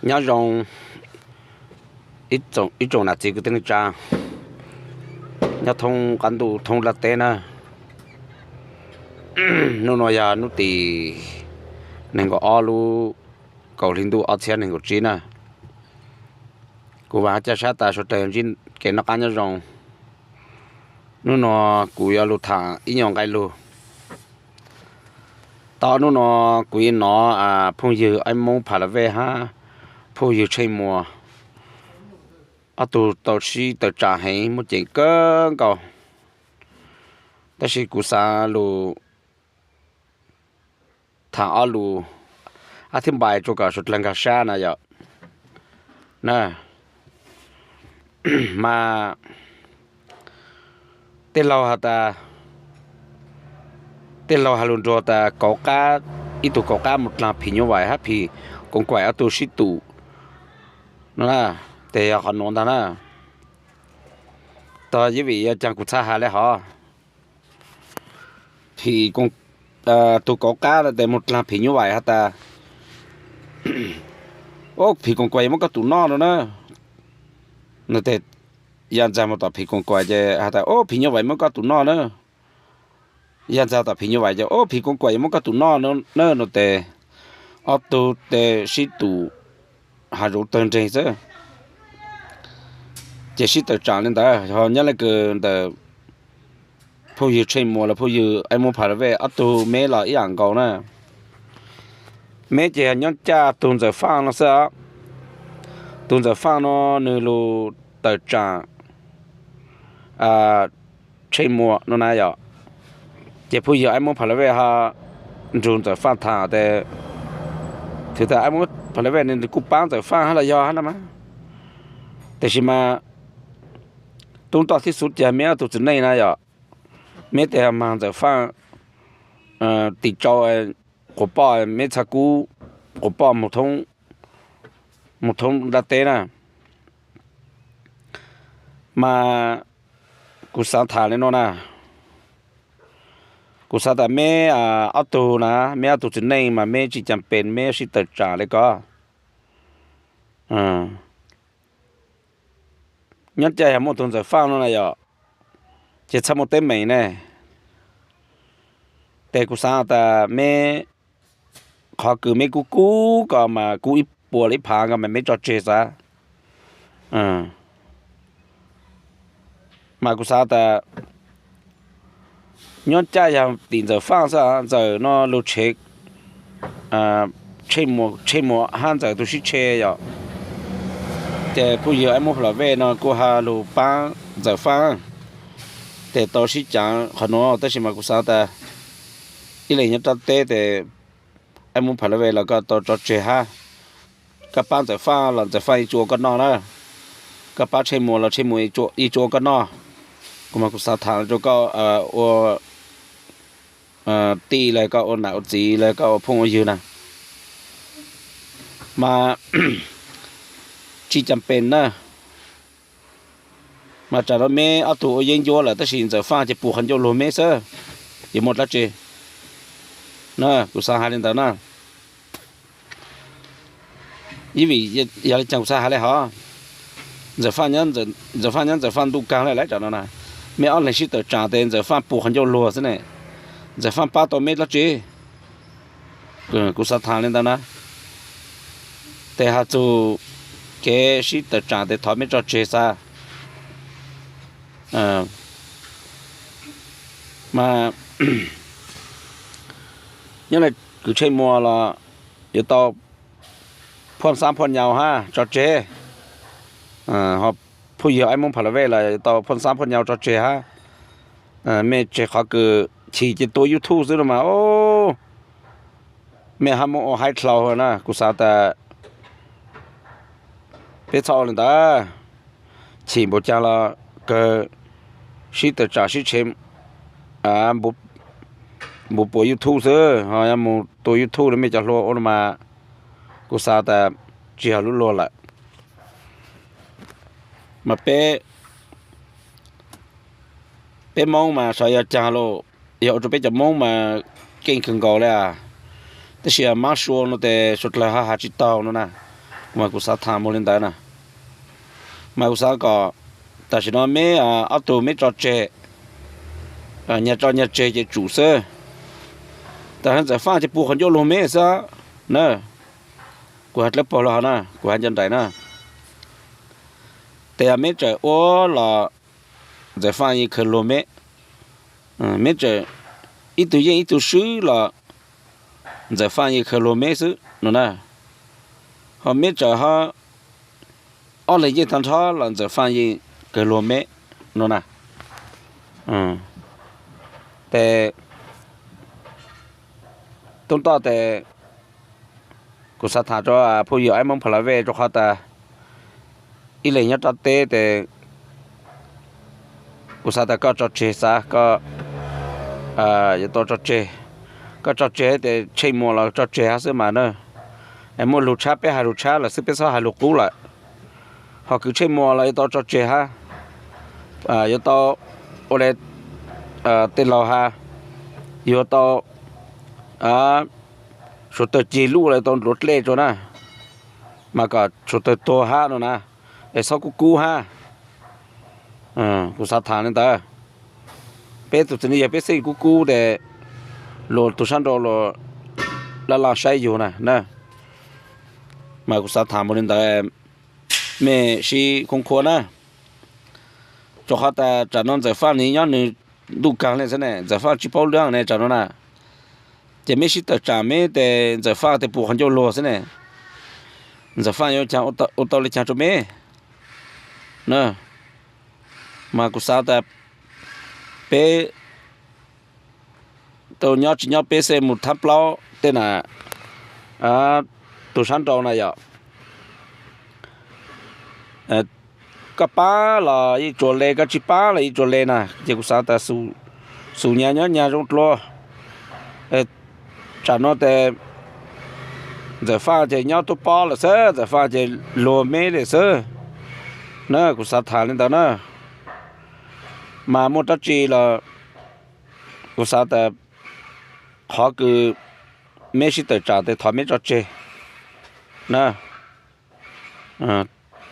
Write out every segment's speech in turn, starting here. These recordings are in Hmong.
Nyob zoo ib tsoom nam txiv kwv tij neej tsa nyob thoob qab ntuj thoob nplaj teb na. Hnub no yog hnub tim nees nkaum ob lub kaum hli ntuj ob txhiab nees nkaum tsib na. Kuv vam caj sab tas suav dlawg ntsib kev noj qab nyob zoo. Hnub no kuv yuav lug tham ib nyuag nqe lug. Tau hnub no kuv yuav nov phooj ywg Aib Moob Pha La Vej hab phooj ywg Tsheej Muas ob tug tau sib tawm tsam heev muaj ceem kawg nkaus. Tab sis kuv xaav lug tham ob lus ab thib npais rua kom suav dlawg nkag sab na yom. Na, mas tej laug has tas, tej laug has lug nruag tas kauv qab, ib tug kauv qab moog dlaag phim nyuj vais hab phim koos kuaim ob tug sib tug no na. Tes yog qhov nuav ntag na. Tog ib vim yog caag kuv txhaj has le hov. Phim, tug kauv qab tes moog dlaag phim nyuj vais has tas, o, phim koos kuaim yuav muab koj tug noj no na. Tes Yaj Ntxawg moog tom phim koos kuaim ces has tas, o, phim nyuj vais muab koj tug noj na. Yaj Ntxawg tom phim nyuj vais ces, o, phim koos kuaim yuav muab koj tug noj na no tes ob tug tes sib tug has zuv tawg nreeg xwb. Ces sib tawm tsaam le ntawd, ho nyob le kws ntawm phooj ywg Tsheej Muas los phooj ywg Aib Moob Pha La Vej ob tug meb los ib yam nkaus na. Meb ces nyob caj tug Ntxawm Faaj no xwb os. Tug Ntxawm Faaj no nwg lug tawm tsaam Tsheej Muas no na yom. Ces phooj ywg Aib Moob Pha La Vej ho nrug Ntxawm Faaj tham tes, tug tas Aib Moob Pha La Vej nwg kuj paab Ntxawm Faaj hab los yog hab na mas. Tab sis mas tub toj thib xub ces meb ob tug txiv neej na yom. Meb tes ho mag Ntxawm Faaj tim tsau quas poj, meb txhaj kub quas poj moog thoob nplaj teb na. Mas kuv xaav tham le nuav na. Kuv xaav tas meb ob tug na, meb ob tug txiv neej mas meb tsi caam pes meb sib tawm tsaam le ko. Nyob caj yog muaj tug Ntxawm Faaj no na yom, ces txhaj muaj teeb meem ne. Tes kuv xaav tas meb, qhov kws meb kub kub ko mas kub ib puas los ib phav ko mas meb tso tseg xav. Mas kuv xaav tas nyob caj yog tim Ntxawm Faaj xwb, Ntxawm no lug tshev, Tsheej Muas hab Ntxawm tug sib tshev yom. Ces phooj ywg Aib Moob Pha La Vej no kuj ha lug paab Ntxawm Faaj, tes tau sib caav qhov nuav, tab sis mas kuv xaav tas ib leeg nyob rab teb tes Aib Moob Pha La Vej los koj tau tso tseg hab. Koj paab Ntxawm Faaj los Ntxawm Faaj yeej tsi ua koj noj na. Koj paab Tsheej Muas los Tsheej Muas yeej tsi ua koj noj. Kuv mas kuv xaav tham rua koj ua tij le koj ua nam ua txiv le koj ua phooj ua ywg na. Mas tsi caam pes na. Mas tsam no meb ob tug ua yeeb ncuab lawm tab sis Ntxawm Faaj ces pum qhov ncauj luag meb xwb, yuav muaj dlaab tsi na. Kuv xaav has le ntawd na. Ib vim yog le caag kuv xaav has le hov, Ntxawm Faaj nyob Ntxawm Faaj ntuj kaag le lawm tsam no na. Meb ob leeg sib tawm tsaam tes Ntxawm Faaj pum qhov ncauj luag xwb ne. Ntxawm Faaj paab tau meb dlaab tsi? Kuv xaav tham le ntawd na. Tes has txug kev sib tawm tsaam tes thov meb tso tseg xav. Mas nyob le kws Tsheej Muas los yuav tau phuaj xaab phuaj nyau hab tso tseg. Ho phooj ywg Aib Moob Pha La Vej los yuav tau phuaj xaab phuaj nyau tso tseg hab. Mej tseg qhov kws chim ces tua YouTube xwb no mas, mej hab muab ua haib dlhau na. Kuv xaav tas peb txhob ua le ntawd, chim npaum caag los kawg sib tawm tsaam sib tshev npuv puas YouTube xwb, ho yuav mus tua YouTube le mej cov hlua ua no mas kuv xaav tas tsi yog lub luag lawm. Mas peb, peb Moob mas xyov yog caag los, yog ua rua peb cov Moob mas keej kawg nkaus le. Tab sis maab sua no tes suav dlawg ho has tsi taug no na. Mas kuv xav tham mus li ntawd na. Mas kuv xav kom tam sim no meb ob tug meb tso tseg, nyag tso nyag tseg ces tsum xwb. Tam sim no Ntxawm Faj ces puv qhov ncauj luag meb xwb na. Kuv hais dlawb paug los hov na, kuv hais nco nraim na. Tes yog meb tseem ua los Ntxawm Faj yeej khaws luag meb. Meb tseem ib tug yeej ib tug swb los Ntxawm Faj yeej khaws luag meb xwb no na. Ho meb tseem ho ob leeg yeej tag nrho los Ntxawm Faj yeej khaws luag meb no na. Tes tub toj tes kuv xav tham rau phooj ywg Aib Hmoob Pha La Vej rau qhov tas ib leeg nyob rau teb tes kuv xav tas koj tso tseg xav koj yuav tau tso tseg. Koj tso tseg tes Tsheej Muas los tso tseg hab xwb mas na. Es muaj lug tshab peb hais lug tshab lawm xwb, peb txhob hais lug qub lawm. Ho kwv Tsheej Muas los yuav tau tso tseg hab, yuav tau ua le tej laug has, yuav tau suav tawg cig luj los tau ntluav dlej rau na, mas kom suav tawg tuag hab no na, es txhob kub kub hab. Kuv xav tham li ntawd. Peb tug txiv neej yog peb xeeb kub kub tes luag tug sab nraud luag laj laj saib yug na na. Mas kuv xav tham mus li ntawd, mej sib khoob khuab na. Rau qhov tas tsam no Ntxawm Faj nws nyob nws ntuj kaag le xwb ne, Ntxawm Faj tsis paub lub ne tsam no na. Ces meb sib tawm tsam meb tes Ntxawm Faj tes puv qhov ncauj luag xwb ne. Ntxawm Faj yuav ua tau li caag rau meb na. Mas kuv xav tas peb tau nyob tsis nyob peb xeeb mus thab plaub tej na, tug sab nraud na yom. Koj pab los yeej tsuas le, koj tsis pab los yeej tsuas le na, ces kuv xav tas xum nyag nyob nyag zoo dlua. Tsam no tes Ntxawm Faj ces nyob tub pob lawm xwb, Ntxawm Faj ces luag meb li xwb na, kuv xav tham li ntawd na. Mas muaj dab tsi los kuv xav tas qhov kws meb sib tawm tsam tes thov meb tso tseg na.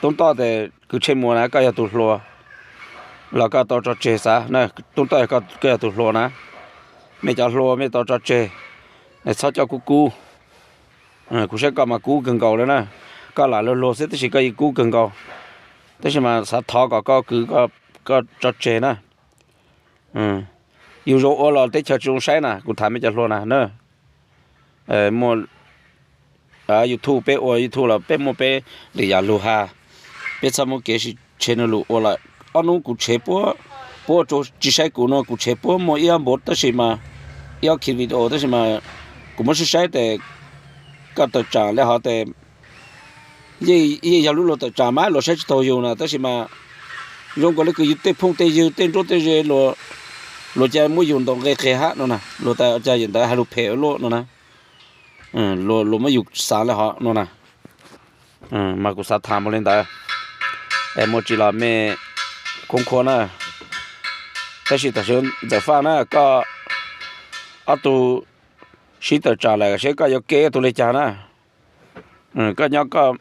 Tub toj tes kwv Tsheej Muas na koj yog tug hluas los koj tau tso tseg xav na, tub toj koj yog tug hluas na, mej cov hluas mej tau tso tseg, txhob coj kub kub. Kuv saib koj mas kub kawg nkaus le na, koj lam luag luag xwb tab sis koj yeej kub kawg nkaus, tab sis mas xav thov kom koj kwv koj tso tseg na. Yus zoo ua los teb chaws tsis zoo saib na, kuv tham mej cov hluas na na. Muaj YouTube, peb ua YouTube los peb muaj peb lwm yam lug has, peb txhob muab kev tshev nws lug ua lawm. Ob hnub kuv tshev puab, puab tsis saib kuv no kuv tshev puab muaj ib ob npav tab sis mas, ib ob ki video tab sis mas kuv muab saib saib tes koj tawm tsam le hov tes yeej yog lub luag tawm tsam mas luag saib tsis taug yus na tab sis mas zoo nkaus le kws yus tej phooj tej ywg tej nruab tej ze luag ca muab yus ntaus nqe qeg hab no na, luag tas cas yawm ntawd hais lug phem ua luaj no na, luag muab yus xav le hov no na. Mas kuv xav tham mus le ntawd, es muaj tsi los mej khoob khuab na. Tab sis tam sim Ntxawm Faj na koj ob tug sib tawm tsam lawm seb koj yuav kev ob tug li cas na. Koj nyob koj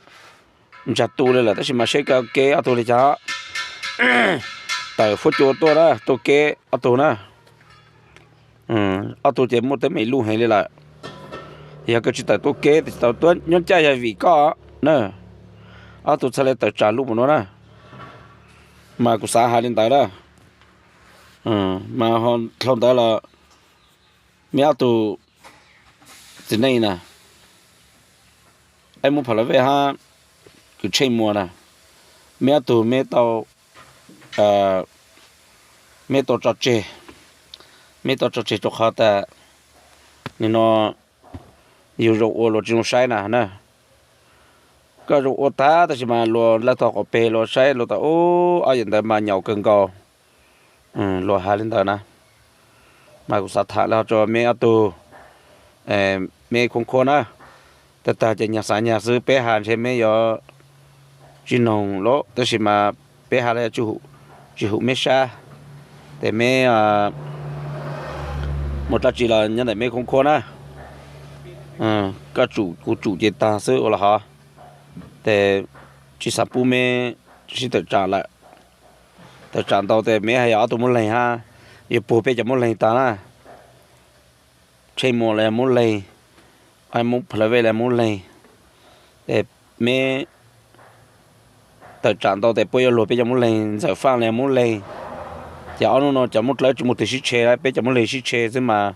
ntsag tu li lawm tab sis mas seb koj kev ob tug li cas. Tawm fuab cua tuaj na tuaj kev ob tug na. Ob tug ces muaj teeb meem luj heev li lawm. Yog koj tsis tawm tuaj kev tes tsis tau tuaj nyob caj yog vim koj na. Ob tug txhaj le tawm tsam luj mus nuav na. Mas kuv xav has li ntawd na. Mas ho dlhau ntawd los meb ob tug txiv neej na, Aib Hmoob Pha La Vej hab Kws Tsheej Muas na, meb ob tug meb tau, meb tau tso tseg, meb tau tso tseg rau qhov tas nim no yug zoo ua luag tsis zoo saib na na. Koj zoo ua tag tab sis mas luag lawv tog qaum peg luag saib luag tas ub ob yawm ntawd mas nyaum kawg nkaus. Luag has li ntawd na, mas kuv xav tham li ho rua meb ob tug, meb khoob khuab na. Tag tag ces nyag xav nyag xwb, peb has ntshe meb yuav tsis noog lawm tab sis mas peb has los tsis hum meb sab. Tes meb mus dlaab tsi los nyob ntawm meb khoob khuab na. Koj tsum kuv tsum ces tag xwb ua los hov. tes tsis xav pub meb sib tawm tsam lawm. Tawm tsam ntau tes meb hais yog ob tug muab leeg hab, yuav puag peb cov muab leeg tag na. Tsheej Muas los yog muab leeg, Aib Moob Pha La Vej los yog muab leeg, tes meb tawm tsam ntau tes puab yuav luag peb cov muab leeg, Ntxawm Faaj los yog muab leeg. Ces ob hnub no cov muab dlawb tsis muaj twg sib tshe, peb cov muab leeg sib tshe xwb mas,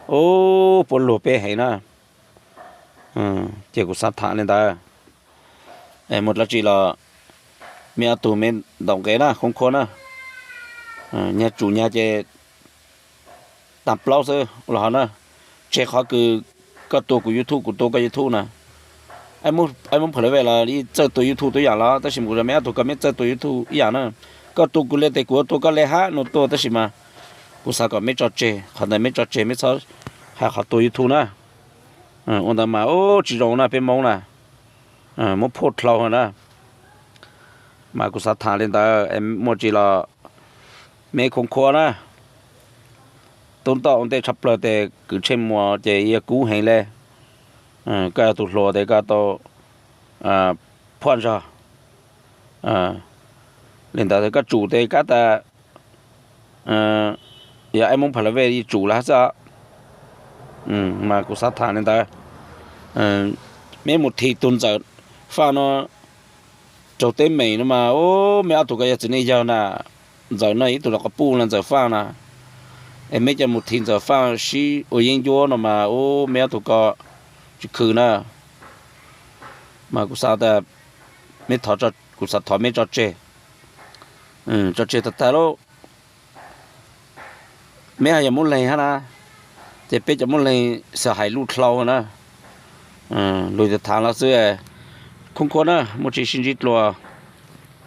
ub, puab luag peb heev na. Ces kuv xav tham li ntawd. Muaj dlaab tsi los meb ob tug meb ntaus nqe na, khoob khuab na. Nyag tsum nyag ces tag plaub xwb los hov na. Tseg qhov kws koj tua kuv YouTube, kuv tua koj YouTube na. Aib Moob Pha La Vej los yeej txawj tua YouTube tub yaam los, tab sis kuv meb ob tug koj meb txawj tua YouTube ib yaam na. Koj tua kuv le tes kuv tua koj le hab nua tuaj, tab sis mas kuv xav kom meb tso tseg qhov ntawd, meb tso tseg, meb txhob hais qhov tua YouTube na. Ua ntawd mas ub tsis zoo na, peb Moob na, muab phuaj dlhau na. Mas kuv xav tham li ntawd, muaj tsi los meb khoob khuab na. Tub Ntoj ua ntej tshaj plawg tes kwv Tsheej Muas ces yog kub heev le. Koj yog tus hluas tes koj tau phuaj zog. Li ntawd koj tsum tes kab tas, yog Aib Moob Pha La Vej yeej tsum lawm hab xwb. Mas kuv xav tham li ntawd. Meb mus thim tug Ntxawm Faaj no raug teeb meem no mas, ub, meb ob tug ko yog txiv neej yawg na, Ntxawm no ib tug los quas puj na, Ntxawm Faaj na, es meb coj mus thim Ntxawm Faaj sib ua yeeb ncuab no mas, ub, meb ob tug ko tsis khwm na. Mas kuv xav tas meb, kuv xav thov meb tso tseg, tso tseg tag tag lauj. Meb hais yog muab leeg hab na, ces peb cov muab leeg xav hais luj dlhau na. Lug tham los xwb, khoob khuab na, muaj tsi sib ntsib dlua.